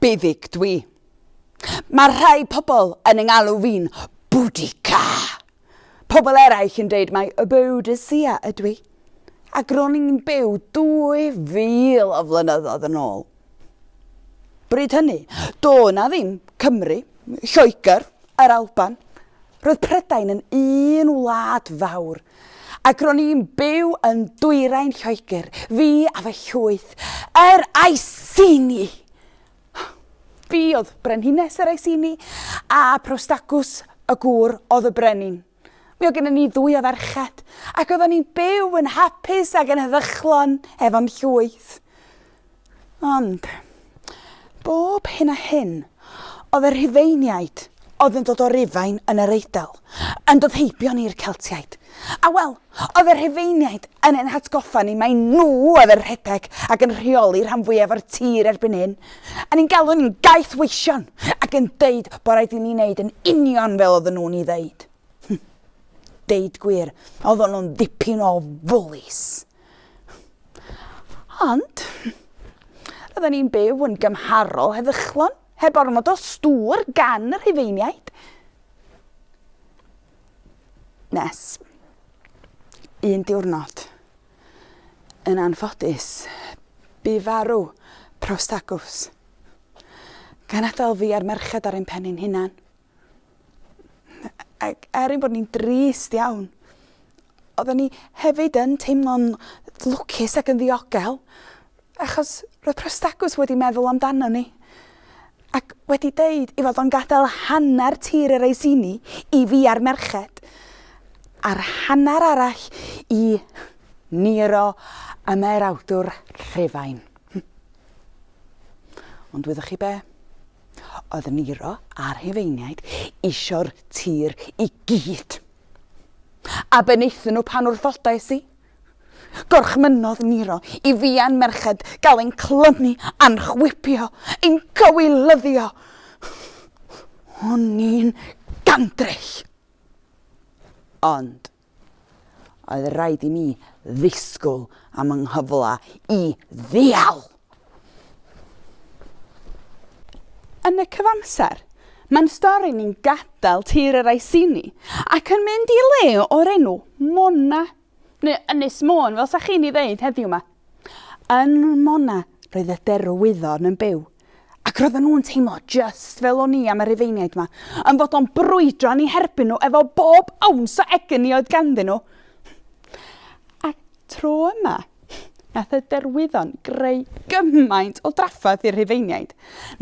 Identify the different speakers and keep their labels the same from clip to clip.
Speaker 1: Buddug dwi. Mae rhai pobl yn 'y ngalw fi'n Boudica. Pobl eraill yn deud mai y Boudicea ydw i. Ac ro'n i'n byw 2,000 o flynyddoedd yn ôl. Bryd hynny, do' 'na ddim Cymru, Lloegr, yr Alban. Roedd Prydain yn un wlad fawr. Ac ro'n i'n byw yn dwyrain Lloegr, fi a fy llwyth, yr Iceni! Fi oedd brenhines yr Iceni, a Prostacus y gŵr oedd y brenin. Mi oedd gennym ni ddwy o ferched, ac oedden ni'n byw yn hapus ac yn heddychlon efo'n llwyth. Ond, bob hyn a hyn, oedd y Rhufeiniaid, oedd yn dod o Rufain yn yr Eidal, yn dod heibio ni'r Celtiaid. A wel, oedd y Rhufeiniaid yn ein hatgoffa ni mai nhw oedd yn rhedeg ac yn rheoli rhan fwyaf o'r tir erbyn hyn. A ni'n galw ni'n gaethweision ac yn deud bod rhaid i ni wneud yn union fel oedden nhw'n ei ddeud. Deud gwir, oedden nhw'n ddipyn o fwlis. Ond, roedden ni'n byw yn gymharol heddychlon, heb ormod o stŵr gan y Rhufeiniaid. Nes, un diwrnod, yn anffodus, bu farw Prostacus, gan adael fi a'r merched ar ein pen ein hunan. Ac er ein bod ni'n drist iawn, oedden ni hefyd yn teimlo'n lwcus ac yn ddiogel, achos roedd Prostacus wedi meddwl amdano ni ac wedi deud i fod o'n gadael hanner tir yr Eisini i fi a'r merched, a'r hanner arall i Nero ymerawdwr Rhufain. Ond wyddoch chi be? Oedd Nero a'r Rhufeiniaid isio'r tir i gyd. A be wnaethon nhw pan wrthodais i? Gorchmynnodd Nero i fi a'n merched gael ein clymu a'n chwipio, ein cywilyddio. O'n i'n gandryll. Ond Oedd rhaid i mi ddisgwyl am yng nghyfle i ddial. Yn y cyfamser, mae'n stori ni'n gadael tir yr Iceni ac yn mynd i le o'r enw Mona, neu Ynys Môn fel 'sa chi'n ei ddeud heddiw 'ma. Yn Mona roedd y derwyddon yn byw, ac roedden nhw'n teimlo just fel o'n i am y Rhufeiniaid 'ma, yn fodlon brwydro yn eu herbyn nhw efo bob owns o egni oedd ganddyn nhw. A tro yma, nath y derwyddon greu gymaint o drafferth i'r Rhufeiniaid.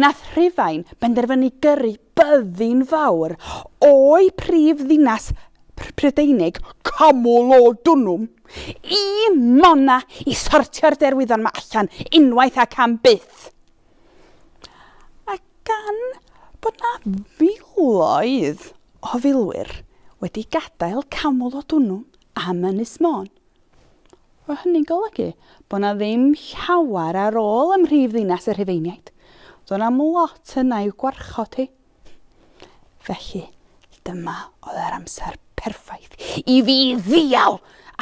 Speaker 1: Nath Rhufain benderfynu gyrru byddin fawr o'i prif ddinas Prydeinig, Camulodunum, i Mona i sortio'r derwyddon 'ma allan unwaith ac am byth. A gan bod 'na filoedd o filwyr wedi gadael Camulodunum am Ynys Môn, oedd hynny'n golygu bod 'na ddim llawer ar ôl ym mhrif ddinas y Rhufeiniaid. Doedd 'na'm lot yna i'w gwarchod hi. Felly, dyma oedd yr amser perffaith i fi ddial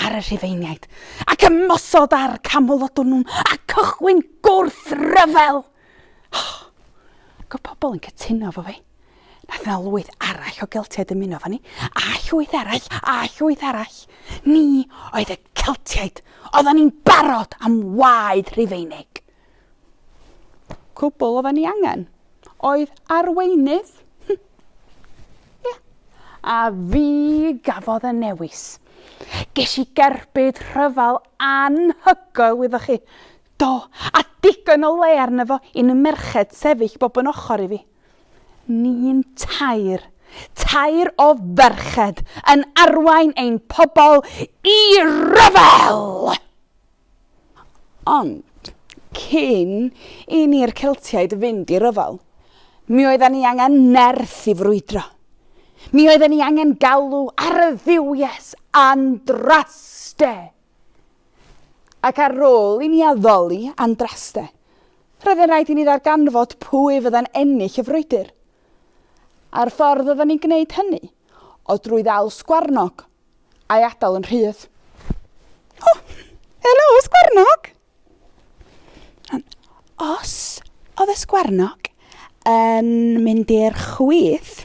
Speaker 1: ar y Rhufeiniaid ac ymosod ar Camulodunum a cychwyn gwrthryfel. Oh, ac oedd pobl yn cytuno efo fi. Nath yna lwyth arall o Geltiaid ymuno efo ni, a llwyth arall, a llwyth arall. Ni oedd y Celtiaid, oedden ni'n barod am waed Rhufeinig. Cwbl oedden ni angen oedd arweinydd. Ie. A fi gafodd y newis. Ges i gerbyd rhyfel anhygoel, wyddoch chi. Do, a digon o le arno fo i'n merched sefyll bob yn ochr i fi. Ni'n tair, tair o ferched yn arwain ein pobl i ryfel! Ond, cyn i ni'r Celtiaid fynd i ryfel, mi oedden ni angen nerth i frwydro. Mi oedden ni angen galw ar y dduwies Andraste. Ac ar ôl i ni addoli Andraste, roedd yn rhaid i ni ddarganfod pwy fydda'n ennill y frwydr. A'r ffordd oedden ni'n gwneud hynny oedd drwy ddal sgwarnog a'i adael yn rhydd. O, helo, sgwarnog! Os oedd y sgwarnog yn mynd i'r chwith,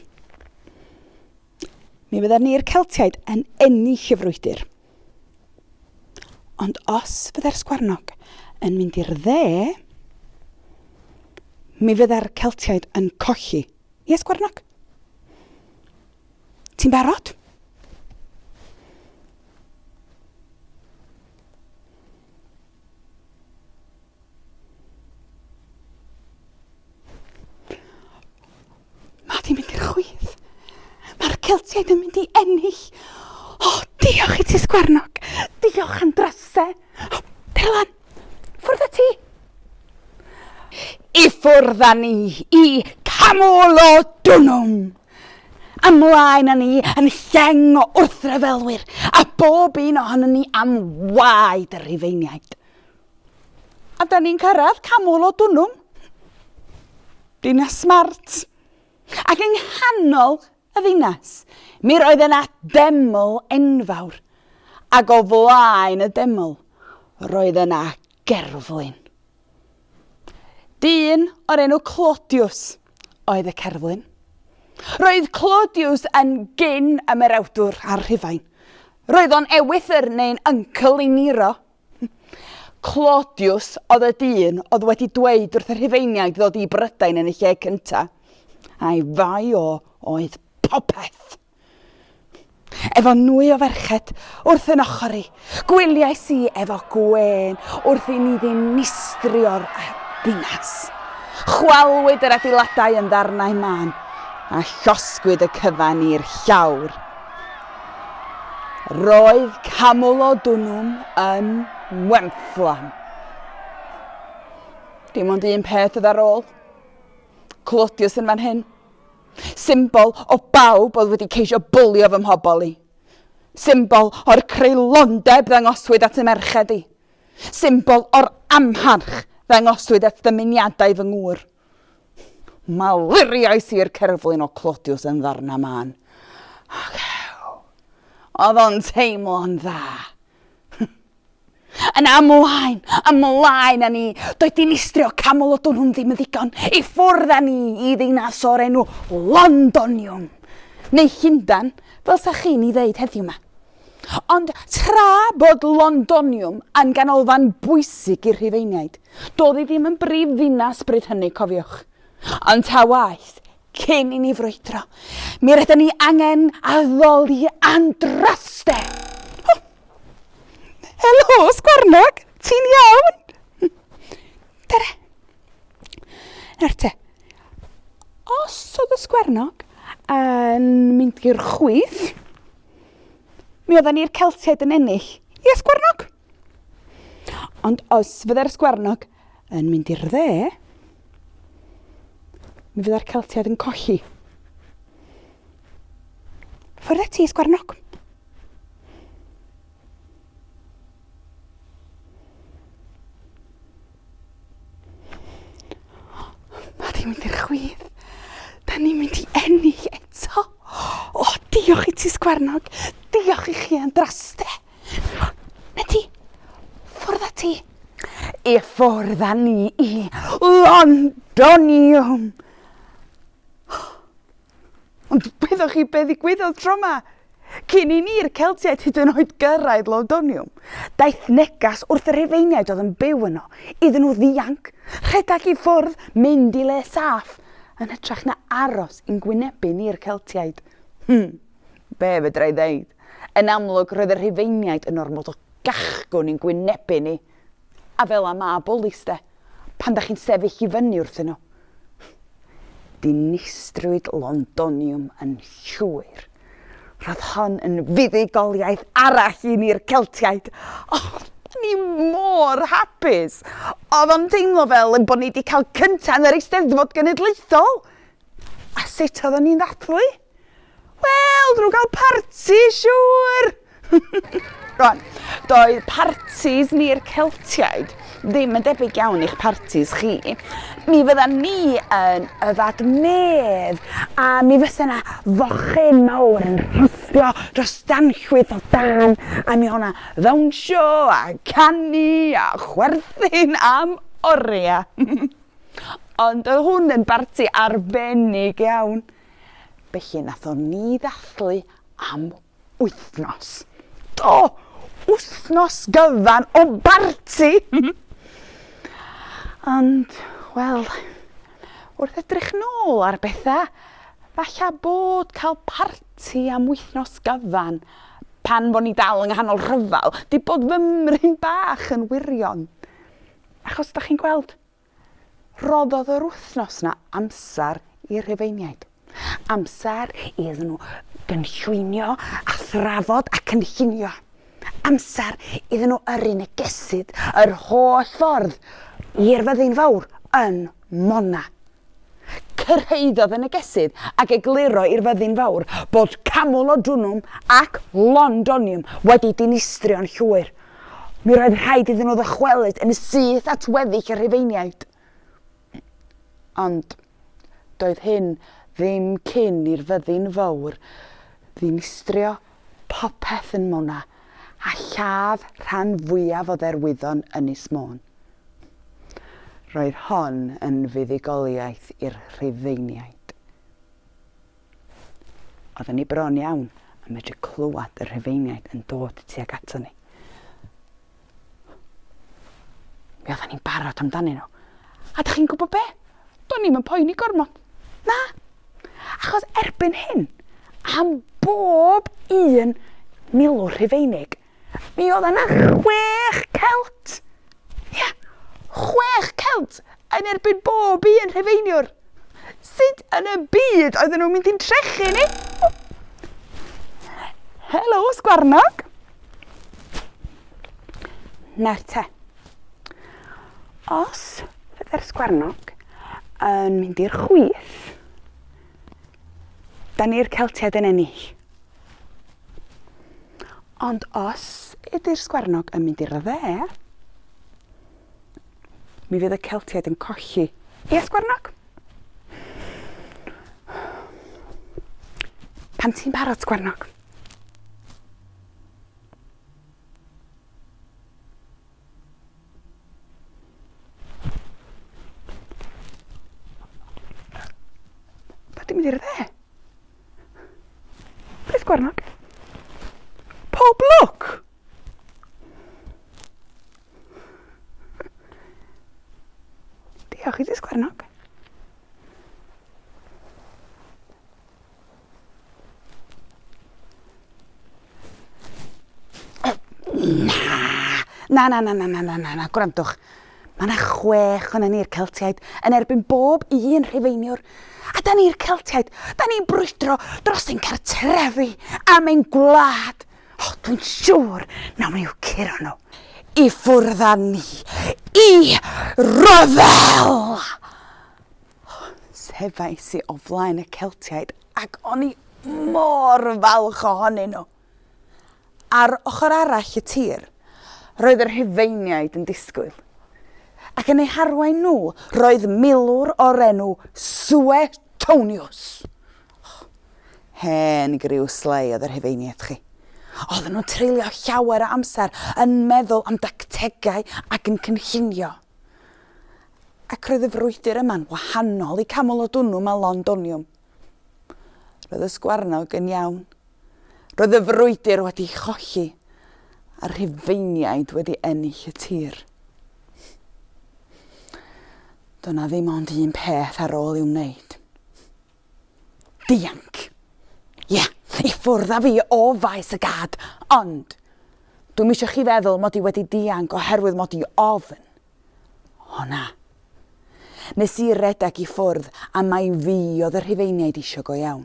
Speaker 1: mi fydda ni'r Celtiaid yn ennill y frwydr. Ond os fydda'r sgwarnog yn mynd i'r dde, mi fydda'r Celtiaid yn colli. Ie, sgwarnog? Ti'n barod? Mae di'n mynd i'r chwith. Mae'r Celtiaid yn mynd i ennill. O, oh, diolch i ti, Sgwarnog. Diolch am drase. Oh, Dylan, ffwrdd â ti. I ffwrdd â ni i Camulodunum. Ymlaen â ni yn lleng o wrthryfelwyr, a bob un ohonon ni am waed y Rhufeiniaid. A da ni'n cyrraedd Camulodunum. Dinas smart. Ac yng nghanol y ddinas, mi roedd yna deml enfawr, ac o flaen y deml roedd yna gerflun. Dyn o'r enw Claudius oedd y cerflun. Roedd Claudius yn gyn ymerawdwr ar Rhufain. Roedd o'n ewythr neu'n uncle i Nero. Claudius oedd y dyn oedd wedi dweud wrth y Rhufeiniaid ddod i Brydain yn y lle cyntaf. A'i fai o oedd popeth. Efo nwy o ferched wrth yn ochr i, gwyliais i efo gwên wrth i ni ddinistrio'r ddinas. Chwalwyd yr adeiladau yn ddarnau mân, a llosgwyd y cyfan i'r llawr. Roedd Camulodunum yn wenfflam. Dim ond un peth oedd ar ôl. Claudius yn fan hyn. Symbol o bawb oedd wedi ceisio bwlio fy mhobl i. Symbol o'r creulondeb ddangoswyd at y merched i. Symbol o'r amharch ddangoswyd at ddymuniadau fy ngŵr. Maluriais i'r cerflun o Claudius yn ddarna mân. Ac ew, oedd o'n teimlo'n dda. Yna ymlaen, ymlaen â ni. Doedd dinistrio Camulodunum ddim yn ddigon. I ffwrdd â ni i ddinas o'r enw Londonium. Neu Llundan, fel sa chi'n ei ddeud heddiw 'ma. Ond tra bod Londonium yn ganolfan bwysig i'r Rhufeiniaid, doedd hi ddim yn brif ddinas bryd hynny, cofiwch. Ond ta waeth, Cyn i ni frwydro, mi rydyn ni angen addoli Andraste. Oh. Helo, Sgwarnog, ti'n iawn? Dere. Nawr te, os oedd y Sgwarnog yn mynd i'r chwith, mi oedden ni'r Celtiaid yn ennill. Ie, Sgwarnog? Ond os fydde'r Sgwarnog yn mynd i'r dde, mi fydda'r Celtiaid yn colli. Ffwrdd â ti, Sgwarnog. Mae di'n mynd i'r chwith. Da ni'n mynd i ennill eto. O, diolch i ti, Sgwarnog. Diolch i chi, Andraste. Na ti! Ffwrdd â ti! I ffwrdd â ni i Londonium! Ond wyddoch chi be ddigwyddodd tro 'ma? Cyn i ni'r Celtiaid hyd yn oed gyrraedd Londonium, daeth negas wrth y Rhufeiniaid oedd yn byw yno iddyn nhw ddianc, rhedeg i ffwrdd, mynd i le saff, yn hytrach na aros i'n gwynebu ni'r Celtiaid. Hmm. Be fedra i ddeud? Yn amlwg, roedd y Rhufeiniaid yn ormod o gachgwn i'n gwynebu ni. A fel 'a ma' bwlis de, pan 'dach chi'n sefyll i fyny wrthyn nhw. Dinistrwyd Londonium yn llwyr. Roedd hon yn fuddugoliaeth arall i ni'r Celtiaid. O, oh, ni mor hapus! Oedd o'n teimlo fel ein bod ni wedi cael cyntaf yn yr Eisteddfod Genedlaethol. A sut oedden ni'n ddathlu? Wel, drwy gael parti, siŵr! Rwan, doedd partis ni'r Celtiaid ddim yn debyg iawn i'ch partis chi. Mi fydda ni yn yfad medd, a mi fysa 'na fochyn mawr yn rhostio dros danllwyth o dân, a mi o'na ddawnsio a canu a chwerthin am oriau. Ond oedd hwn yn barti arbennig iawn. Felly nathon ni ddathlu am wythnos. Do! Wythnos gyfan o barti! Ond, wel, wrth edrych nôl ar bethau, falla bod cael parti am wythnos gyfan pan fo ni dal yng nghanol rhyfel, di bod fymryn bach yn wirion. Achos, da chi'n gweld, Rhoddodd yr wythnos 'na amser i'r Rhufeiniaid. Amser iddyn nhw gynllwynio a thrafod a cynllunio. Amser iddyn nhw yrru negesydd yr holl ffordd i'r fyddin fawr yn Mona. Cyrhaeddodd y negesydd ac egluro i'r fyddin fawr bod Camulodunum ac Londonium wedi dinistrio'n llwyr. Mi roedd rhaid iddyn nhw ddychwelyd yn syth at weddill y Rhufeiniaid. Ond doedd hyn ddim cyn i'r fyddin fawr ddinistrio popeth yn Mona a lladd rhan fwyaf o dderwyddon Ynys Môn. Roedd hon yn fuddugoliaeth i'r Rhufeiniaid. Oedden ni bron iawn yn medru clywed y Rhufeiniaid yn dod tuag ato ni. Mi oedden ni'n barod amdanyn nhw. A dych chi'n gwybod be? Do'n ni'm yn poeni gormod. Na. Achos erbyn hyn, am bob un milwr Rhufeinig, Mi oedd yna chwech Celt! Ia, chwech Celt yn erbyn bob un Rhufeiniwr! Sut yn y byd oedden nhw'n mynd i'n trechu ni? Helo, Sgwarnog! Nawr te, os fydde'r Sgwarnog yn mynd i'r chwith, da ni'r Celtiaid yn ennill. Ond os ydy'r sgwarnog yn mynd i'r dde, mi fydd y Celtiaid yn colli. Ie, sgwarnog? Pan ti'n barod, sgwarnog? Mae di mynd i'r dde. Beth gwarnog? Pob lwc! Diolch i ti, Sgwarnog. Na! Na, na, na, na, na, na, na, na, gwrandwch. Mae yna chwech o'n ni'r Celtiaid yn erbyn bob un Rhufeiniwr. A da ni'r Celtiaid, da ni'n brwydro dros ein cartrefi am ein gwlad. O, dwi'n siŵr nawn ni'w curo nhw. I ffwrdd â ni i ryfel! Sefais i o flaen y Celtiaid ac o'n i mor falch ohonyn nhw. Ar ochr arall y tir, roedd y Rhufeiniaid yn disgwyl, ac yn eu harwain nhw roedd milwr o'r enw Suetonius. Hen griw slei oedd y Rhufeiniaid chi. Oedden nhw'n treulio llawer o amser yn meddwl am dactegau ac yn cynllunio. Ac roedd y frwydr yma'n wahanol i Camulodunum a Londonium. Roedd y sgwarnog yn iawn. Roedd y frwydr wedi cholli a'r Rhufeiniaid wedi ennill y tir. Doedd 'na ddim ond un peth ar ôl i'w wneud. Dianc! Ie, i ffwrdd â fi o faes y gad, ond dwi'm eisiau chi feddwl mod i wedi dianc oherwydd mod i ofn. O na. Nes i redeg i ffwrdd am mai fi oedd y Rhufeiniaid isio go iawn.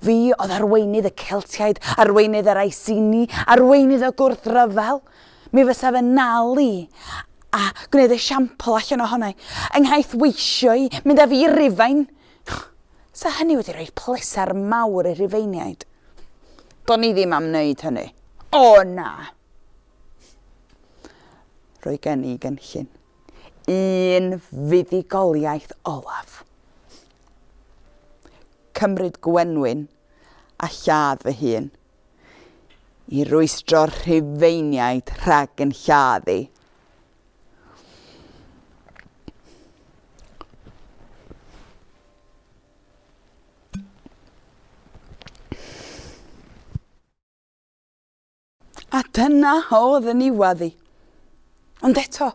Speaker 1: Fi oedd arweinydd y Celtiaid, arweinydd yr Iceni, arweinydd y gwrthryfel. Mi fysa fy nal i a gwneud esiampl allan ohona i, yng nghaethweisio i, mynd â fi i Rufain. Sa hynny wedi rhoi pleser mawr i'r Rhufeiniaid. Do'n i ddim am wneud hynny. O na! Roedd gen i gynllun. Un fuddugoliaeth olaf. Cymryd gwenwyn a lladd fy hun i rwystro'r Rhufeiniaid rhag yn lladd i. dyna oedd yn niwedd i. Ond eto,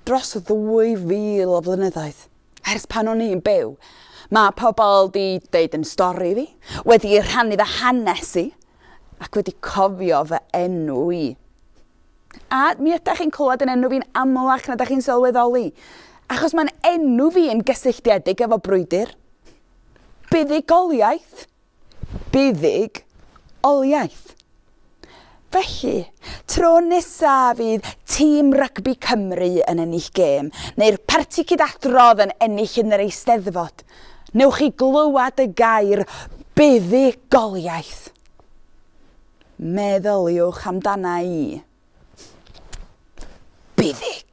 Speaker 1: dros ddwy fil o flynyddoedd, ers pan o'n i'n byw, mae pobl di deud yn stori fi, wedi rhannu fy hanes i, ac wedi cofio fy enw i. A mi ydach chi'n clywed yn enw fi'n amlach na dach chi'n sylweddoli, achos mae'n enw fi yn gysylltiedig efo brwydr, buddugoliaeth, buddug oliaeth. Felly, tro nesa fydd tîm rygbi Cymru yn ennill gêm, neu'r parti cydadrodd yn ennill yn yr Eisteddfod, newch chi glywed y gair buddugoliaeth. Meddyliwch amdana i. Buddug.